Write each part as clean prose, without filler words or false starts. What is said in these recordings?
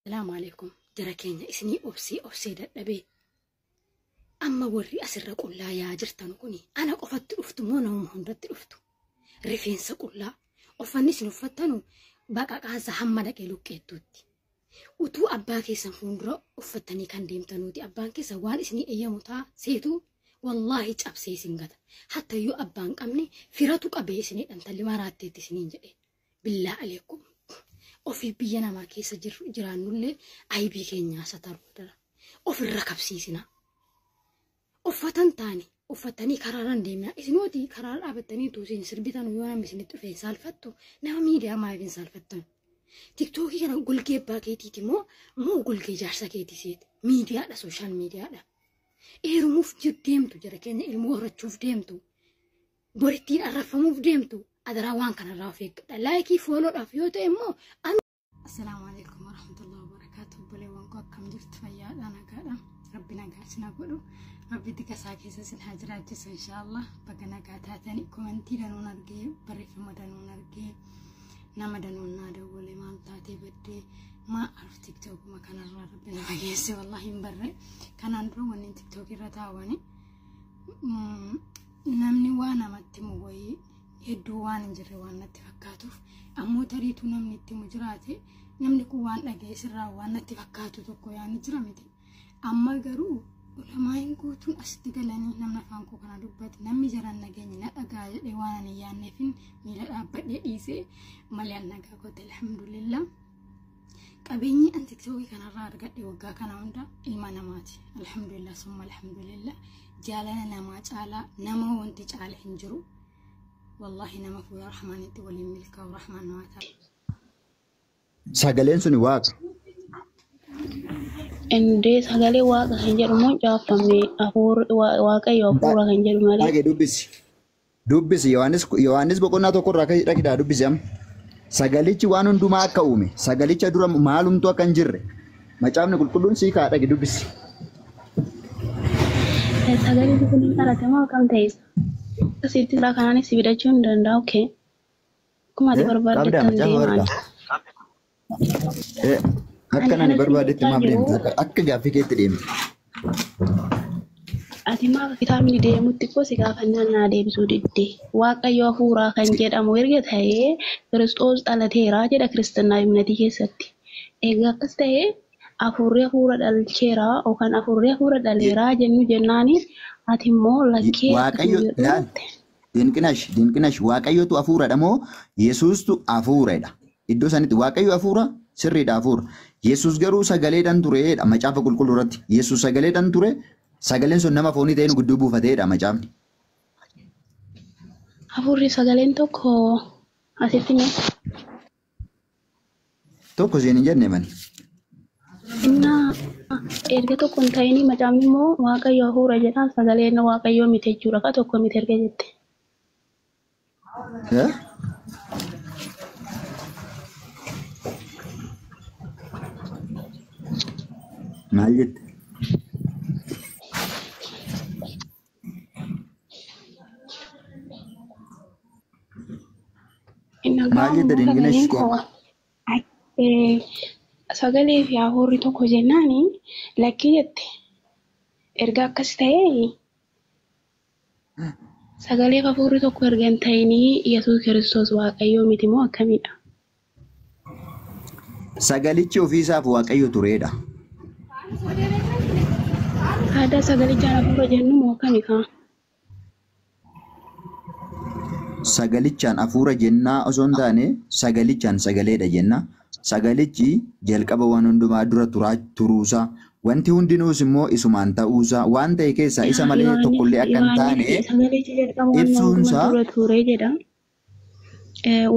Salaamu alaikum jara keenya isinii obsee obsee dadhabee amma warri asirra qullaa yaa jirtan kuni ana qofatti dhuftu moo namuma hundatti dhuftu? Rifeensa qullaa uffanni isin uffattanu baqaqaansa hamma dhaqee luqqeettuutti. Utuu abbaa keessan fuuldura uffattanii kan deemtanuuti abbaan keessan waan isinii eeyyamu ta'a seetuu wallaahi cabsee isin gata. Hatta yoo abbaan qabne firatu qabee isinii dhantalli maraatteetti isiniin jedhe. Billaa aleekum. Ofii biyya namaa keessa jiraannullee aybii keenyaa sataruu dara. Ofirra kabsiisina. Uffatan taane uffatanii karaaraan deemna. Isinooti karaarra dhaabattanii utuu isin sirbitan yoo namni isinitti dhufe hin saalfattu. Nama miidiyaa maaliif hin saalfattan? Tiktookii kana golgee abbaa keetiiti moo moo golgee jaarsa keetii seeti? Miidiyaadha, sooshaal miidiyaadha. Heerumuuf deemtu jara keenya, ilmoo horachuuf deemtu. Borittiin arraffamuuf deemtu. Adaraa waan kanarraa of eeggadha. Laayikii fooloodhaaf yoo ta'e immoo. Assalaamu alaikum warahmatullahi wabarakatuh. Obboleewwan koo akkam jirtu? Fayyaadha, nagaadha. Rabbi nagaa isin haa godhu. Rabbi tika isaa keessa isin haa jiraachisu inshaallah. Baga nagaa taatanii komentii danuun argee, barreeffama danuun argee, nama danuun naa dawwale maal taatee baddee maa arf tiktookuma kanarraa rabbi nama geesse wallahi hin barre. Kanaan dura wanneen tiktook irra taawani namni waa namatti himu wayii hedduu waan hin jirre waan natti fakkaatuuf, ammoo tariituu namni itti himu jiraate namni kun waan dhaga'e sirraa waan natti fakkaatu tokko yaani jira miti. Amma garuu ulamaa'iin guutuun asitti galanii namni afaan koo kana dubbate namni jaran nageenye na dhagaa jedhee waan ani hin yaadneefin miila dhaabbadhee dhiisee malee an nagaa goote alhamdulillah. Qabeenyi an tiktookii kanarraa argadhe waggaa kana hunda ilma namaati. Alhamdulillah summa alhamdulillah. Jaalala namaa caalaa nama wanti caala hin jiru. Wallahi nama fuula Rahmaanitti waliin milkaa'u Rahmaan nu haa ta'a. Sagaleen suni waaqa. Indee sagalee waaqa kan jedhu moo caaffame hafuurri waaqayyo hafuura kan jedhu malee. Dhaqi dubbisi. Dubbisi Yohaannis boqonnaa tokko irraa dhaqi dubbisi amma. Sagalichi waan hundumaa akka uume, sagalicha dura maalumtuu akka hin jirre macaafni qulqulluun sii kaa, dhaqi dubbisi. Sagaleen kun hin dhalate moo akkam ta'e? Asitti irraa kanaanis si fidachuu hin danda'u. Okay. Akkuma ati Qabdaa barbaaddetti macaafa deemaa. harkaa. Akka Ani ani kana barbaadetti si maaf jiru. deemta? Akka gaaffii keetti deemta. Ati maaf kitaabni deemutti koo si gaafannaan naa deebisuu didde. Waaqayyo hafuuraa kan jedhamu erga ta'ee Kiristoos dhalateera jedha kiristinnaa imnatii keessatti. Egaa akkas ta'ee hafuurri hafuura dhalcheera yookaan hafuurri hafuura dhaleeraa jennu jennaani ati immoo lakkee Waaqayyo akkasuma jedhu laal Dinqinash Dinqinash, Waaqayyotu hafuuradha moo Yesuustu hafuuradha? Iddoo sanitti Waaqayyo hafuura sirriidha hafuura. Yesuus garuu sagaleedhaan tureedha macaafa qulqulluu irratti. Yesuus sagaleedhaan ture, sagaleen sun nama foonii ta'een gidduu buufateedha macaafni. Hafuurri sagaleen tokko asitti mee? Tokko siin hin jenne mani. Innaa erga tokko hin ta'inii macaafni immoo Waaqayyo hafuura jedha, sagaleen Waaqayyoo miti jechuudha ka tokko miti erga jette. Eh? Maal jette? Inni Maal jette gaa'uma Dinqinash? sagaleen koo sagalee fi hafuurri tokko jennaani lakkii jette. Erga akkas ta'ee sagalee fi hafuurri tokko erga hin ta'inii Yesuus Kiristoos Waaqayyoo miti moo akkamidha? Sagalichi ofiisaaf Waaqayyo tureedha. Aadaa sagalichaan hafuura jennu moo akkami kaa? Sagalichaan hafuura jennaa osoo hin taane sagalichaan sagaleedha jenna. Sagalichi jalqaba waan hundumaa dura turaa turuusaa, wanti hundinuus immoo isumaan ta'uusaa, waan ta'e keessaa isa malee tokkollee akka hin taane Sagalichi jalqaba waan hundumaa ibsuunsaa dura ture jedha.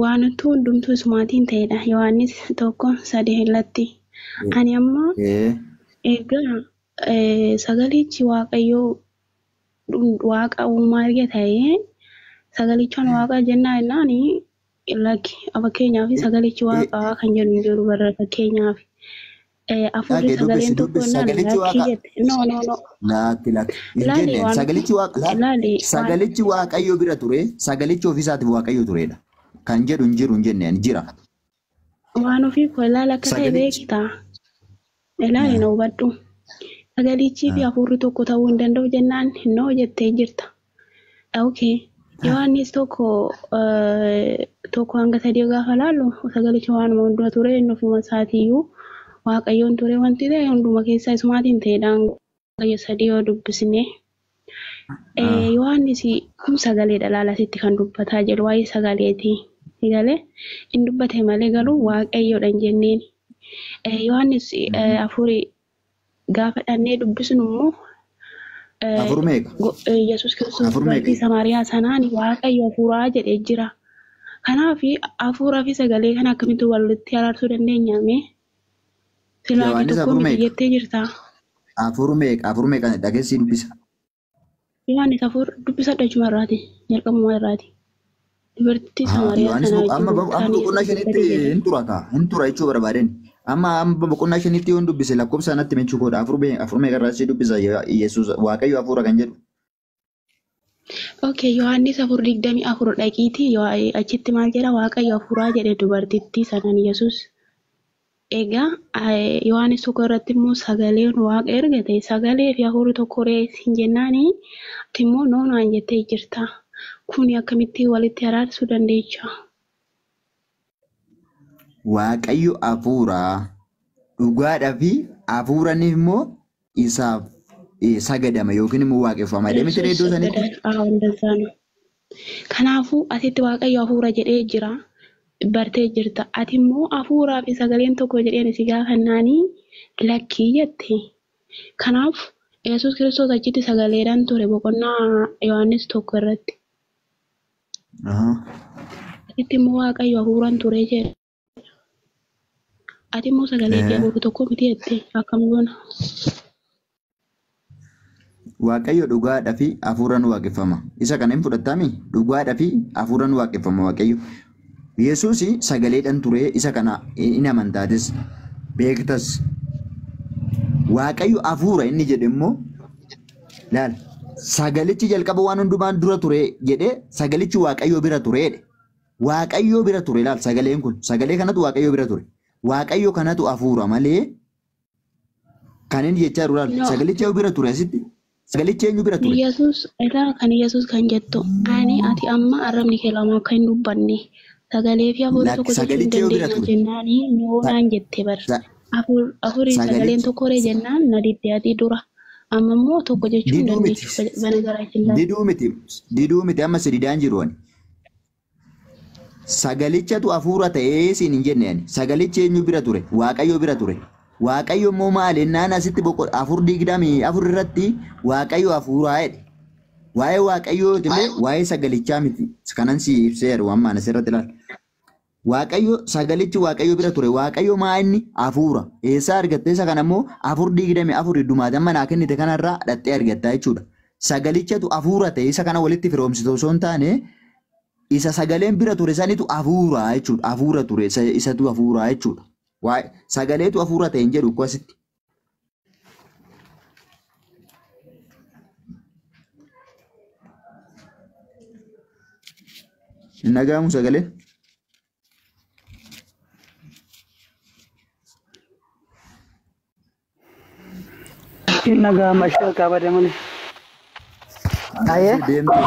Waan hundumtuu isumaatiin ta'edha. Yohaannis 1:3 irratti. Ani amma egaa sagalichi Waaqayyoo Waaqa uumaa erga ta'ee sagalichaan Waaqa jennaa jennaani lakki, fakkeenyaaf sagalichi Waaqa kan jedhu hin jiru barra fakkeenyaaf. Hafuurri Dhaqi dubbisi sagaleen tokko dubbisi jennaan sagalichi lakkii Waaqa jette. No, no, no. Lakki, lakki hin Laali jenneen waan sagalichi Waaqa laal laali waan sagalichi Waaqayyo bira ture, sagalichi ofiisaatiif Waaqayyo turedha. Kan jedhu hin jiru hin jenneen jira. Waan ofii koo ilaala akka ta'e Sagalichi beektaa. Ilaali na hubadhu. Sagalichii fi hafuurri tokko ta'uu hin danda'u jennaan noo jettee jirta. Okay. Yohaannis 1:1-3 gaafa laallu sagalichi waanuma hunduma ture inni ofuma isaatiiyyuu Waaqayyoon ture wanti ta'e hunduma keessaa isumaatiin ta'edhaan 3 yoo dubbisne. Yohaannis kun sagaleedha laala asitti kan dubbataa jiru waa'ee sagaleeti. Galee hin dubbate malee garuu Waaqayyoodha hin jenneen. Yohaannis 4 gaafa dhannee dubbisnu immoo 4 meeqa? Yesuus Kiristoos dubartii Samaariyaa sanaan Waaqayyo hafuuraa jedhee jira. Kanaaf hafuuraa fi sagalee kana akkamitti walitti araarsuu dandeenya mee? Silaa tokko miti jettee jirta. 4 meeqa? 4 meeqa dhageessii dubbisa. Yohaannis 4 dubbisadha jechuma irraati. Jalqabuma irraati. Dubartii Samaariyaa sanaa amma boqonnaa 5tti hin tura kaa hin tura jechuu barbaadeen. Amma boqonnaa 5tti yoon dubbise lakkoofsa natti mechuu koodha. 4 meeqa irraa si dubbisa Yesuus Waaqayyo hafuura kan jedhu. Okay, Yohaannis 4:24 dhaqiitii achitti maal jedha? Waaqayyo hafuuraa jedhe dubartittii sanaan Yesuus. Egaa Yohaannis 1 irratti immoo sagaleen Waaqa erga ta'e sagalee fi hafuurri tokko ree hin jennaani ati immoo noonaan jettee jirta. Kuni akkamitti walitti araarsuu dandeecha? Waaqayyo hafuuraa dhugaadhaa fi hafuuraan immoo isaaf sagadama yookiin immoo waaqeffama. Jedhamee ture iddoo sanitti. Kanaafuu asitti Waaqayyo hafuura jedhee jira. Bartee jirta. Ati immoo hafuuraa fi sagaleen tokko jedheen si gaafannaanii lakkii jette. Kanaaf Yesuus Kiristoos achitti sagaleedhaan ture boqonnaa Yohaannis 1 irratti. Asitti immoo Waaqayyo hafuuraan ture jedhe. Ati immoo sagalee fi hafuurri tokko miti jette akkam goona? Waaqayyo dhugaadhaa fi hafuuraan waaqeffama. Isa kana hin fudhattaami? Dhugaadhaa fi hafuuraan waaqeffama Waaqayyo. Yesuus sagaleedhaan ture isa kana hin amantaatis beektas. Waaqayyo hafuura inni jedhe immoo laal sagalichi jalqaba waan hundumaan dura ture jedhee sagalichi Waaqayyo bira ture jedhe. Waaqayyo bira ture laal sagaleen kun sagalee kanatu Waaqayyo bira ture. Waaqayyo kanatu hafuura malee kan inni jechaa jiru laal sagalichi eenyu bira ture asitti sagalichi eenyu bira ture. Yesuus irraa kan Yesuus kan jettu ani ati amma arrabni kee lama akka hin dubbanne sagalee fi hafuurri tokko jechuu hin dandeenya jennaani noonaan jette bar. Afurii sagaleen tokko ree jennaan na didde ati dura. Amma immoo tokko jechuu hin dandeechu bana garaachiin laata. Diduu miti amma si didaan jiru ani. Sagalichatu hafuura ta'ee siin hin jenne ani. Sagalichi eenyu bira ture? Waaqayyo bira ture. Waaqayyo immoo maal ennaan asitti 4:24 irratti Waaqayyo hafuuraa jedhe. Waa'ee Waaqayyooti immoo waa'ee sagalichaa miti. Kanan si ibsee jiru amma asirratti ilaali. Waaqayyo sagalichi Waaqayyo bira ture. Waaqayyo maa inni hafuura. Eessaa argatte isa kana immoo 4:24 dhumaati amma naa kennite kanarraa dhattee argatta jechuudha. Sagalichatu hafuura ta'e isa kana walitti firoomsitu osoo hin taane isa sagaleen bira ture sanitu hafuura jechuudha. Hafuura ture isatu hafuura jechuudha. Waa'ee sagaleetu hafuura ta'e hin jedhu akkasitti. Hin dhaga'amu sagaleen? Hin dhaga'ama ishee qabade malee. Ayee. Deemtu.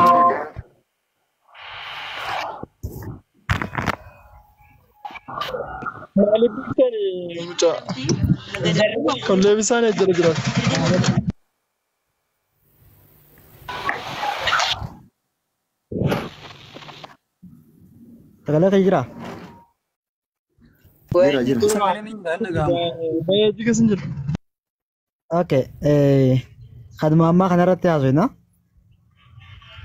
Maaliif biftani mucaa? Kollee bishaan jala jira. Sagalee kee jira? Jira jira. Sagaleen hin dhaga'amu. Baay'ee keessa hin jiru. Okay. Kanuma ammaa kanarratti haasofna.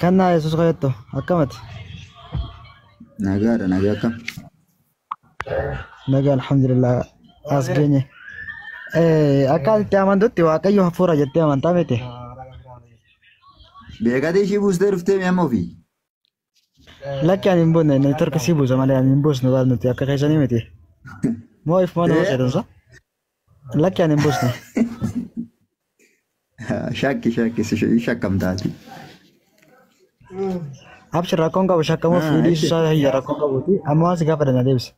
Kennaa Yesuus fayyaddu akkamati? Nagaadha nagaa akkam? Nagaa alhamdulillah as geenye. Akka ati itti amantutti Waaqayyo hafuura jettee amantaa miti? Beekatee ishii buustee dhuftee mi'a amma ofii? Lakki ani hin buune neetwork sii buusa malee ani hin buusnu baal nuti akka keessanii miti. Moo ifuma nama seetansa? Lakki ani hin buusne. Shakki shakki shakkamtaati. Abshir rakkoon qabu shakkamuuf dhiisuu isaa hayya rakkoon qabuuti. Amma waan si gaafadhan na deebisi.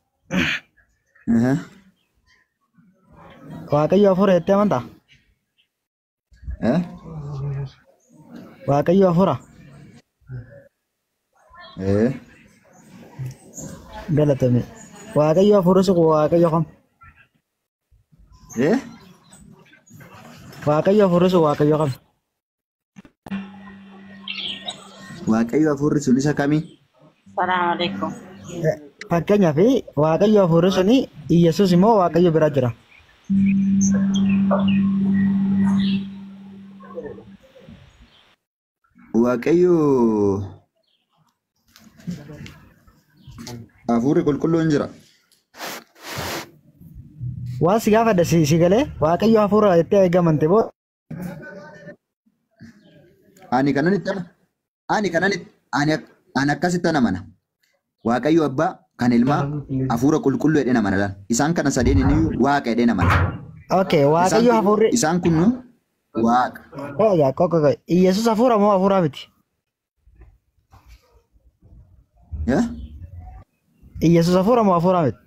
Waaqayyo hafuura jettee amantaa? Eh? Waaqayyo hafuura. Eh. Galatame. Waaqayyo hafuurri sun Waaqayyo kam? Eh? Waaqayyo hafuurri sun Waaqayyo kam? Waaqayyo hafuurri sun isa kamii? Salaam alaikum. Fakkeenyaaf Waaqayyo hafuurri suni Iyyasuus immoo Waaqayyo bira jira. Waaqayyo hafuurri qulqulluun jira. Waan si gaafadha si galee Waaqayyo hafuura jettee eegamante boo Ani kanan itti ani kanan ani akkasitti amana. Waaqayyo abbaa kan ilmaa hafuura qulqulluu jedhee amana laal. Isaan kana sadeen inni waaqa jedhee amana. Okay, Waaqayyo hafuurri Isaan kun waaqa. Qoqa qoqa Iyyasuus hafuura moo hafuura miti? Eh? Iyyasuus hafuura moo hafuura miti?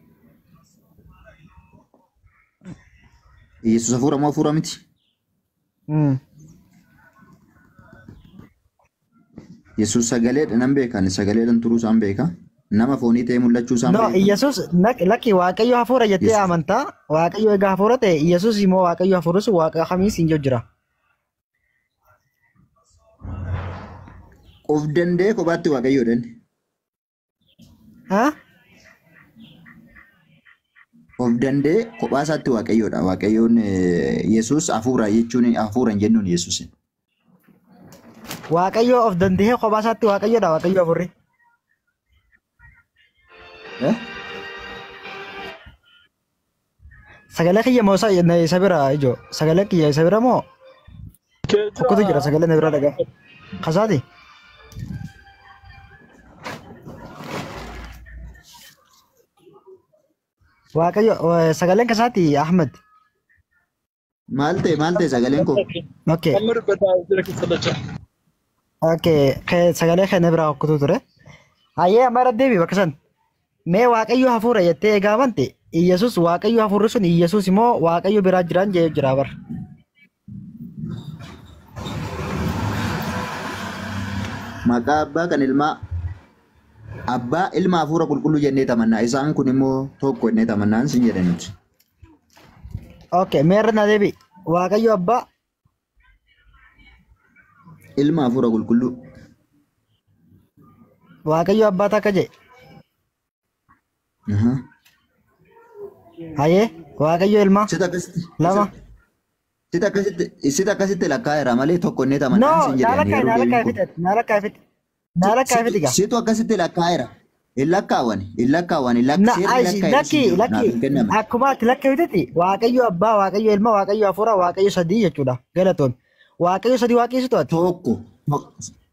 Iyyasuus hafuura moo hafuura miti? Yesuus sagaleedha nan beeka. Ani sagaleedhaan turuu isaan beeka. Nama foonii ta'ee mul'achuu isaan No, beeka. Iyyasuus lakki Waaqayyo hafuura jettee amantaa. Waaqayyo egaa hafuura ta'e Iyyasuus immoo Waaqayyo hafuurri sun Waaqa kamii siin jiru jira. Of danda'ee kophaatti Waaqayyoodha inni. Ha? Of danda'ee kophaa isaatti Waaqayyoodha. Waaqayyoon Yesuus hafuura jechuun hafuura hin jennuun Yesuus. Waaqayyo of danda'ee kophaa isaatti Waaqayyoodha Waaqayyo hafuurri. Eh? Sagalee kiyya moo isa bira ijoo? Sagalee kiyya isa bira moo tokkotu jira sagalee na bira dhagaa. Kasaati? Waaqayyo sagaleen kasaati Ahmed. Maal ta'e sagaleen koo? Okay. Amma dubbataa jira keessa lacha. Okay, sagalee kana biraa okkutu ture. Hayyee amma irra deebi bakka san. Mee Waaqayyo hafuura jettee egaa amante Iyyasuus Waaqayyo hafuurri sun Iyyasuus immoo Waaqayyo biraa jiraan jee jira bar. Maqaa abbaa kan ilmaa abbaa ilma hafuura qulqulluu jennee tamannaa. Isaan kun immoo tokko jennee tamannaan sin jedhan nuti. Okay, mee irra na deebi. Waaqayyo abbaa Ilma hafuura qulqulluu. Waaqayyo abbaa takka jee. Hayyee Waaqayyo ilma Sita akkasitti lama. Sita akkasitti lakkaa'eera malee tokko jennee No, tamannaan sin naa jedhan lakkaa'e yeroo naa deebiin lakkaa'e kun. fixate naa lakkaa'e fixate. Naa lakkaa'e fixate gaa. Situ akkasitti lakkaa'eera. Hin lakkaawwan hin lakkaawwan hin Na seerri ayi lakkaa'e lakki sin jiru naaf lakki hin kennaman. akkuma ati lakkaa'itetti Waaqayyo abbaa Waaqayyo ilma Waaqayyo hafuura Waaqayyo sadii jechuudha galatoon. Waaqayyo sadii waaqessitu ati. Tokko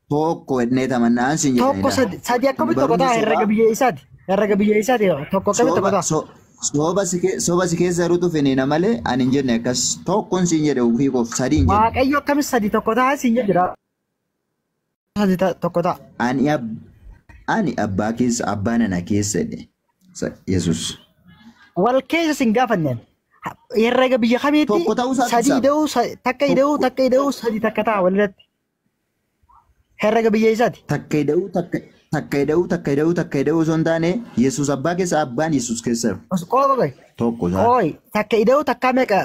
tokko jennee tamannaan sin jedhan. Tokko sadii akkamitti tokko Barumsa ta'a herrega biyya isaati. Herrega biyya isaati tokko akkamitti tokko ta'a. Soba si keessa jirutu finiina malee ani hin jenne akkas tokkoon siin jedhe ofii koof sadii hin jenne. Waaqayyo akkamitti sadii tokko ta'a siin jedhu. Sadii tokko ta'a. Ani abbaa keessa abbaa nana keessa jedhe Yesuus. Wal keessa sin gaafanneen. Herrega biyya kamiitti Tokko ta'uu isaati sadii isaaf. ida'uu takka ida'uu takka ida'uu sadii takka ta'a walirratti. Herrega biyya isaati. Takka ida'uu takka ida'uu takka ida'uu takka ida'uu osoo hin taane Yesuus abbaa keessa abbaan Yesuus keessa jiru. Qoy Tokko isaa. qoy takka ida'uu takka meeqa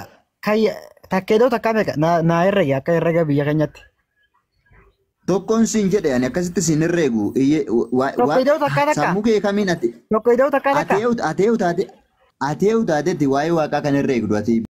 takka ida'uu takka meeqa naa herrege akka herrega biyya keenyatti. Tokkoon siin jedhe ani akkasitti siin herreegu. Tokko ida'uu takka takka. Sammuu kee kamiin ati Tokko ida'uu takka takka. ateewu taateetti waa'ee waaqaa kan herreegdu ati.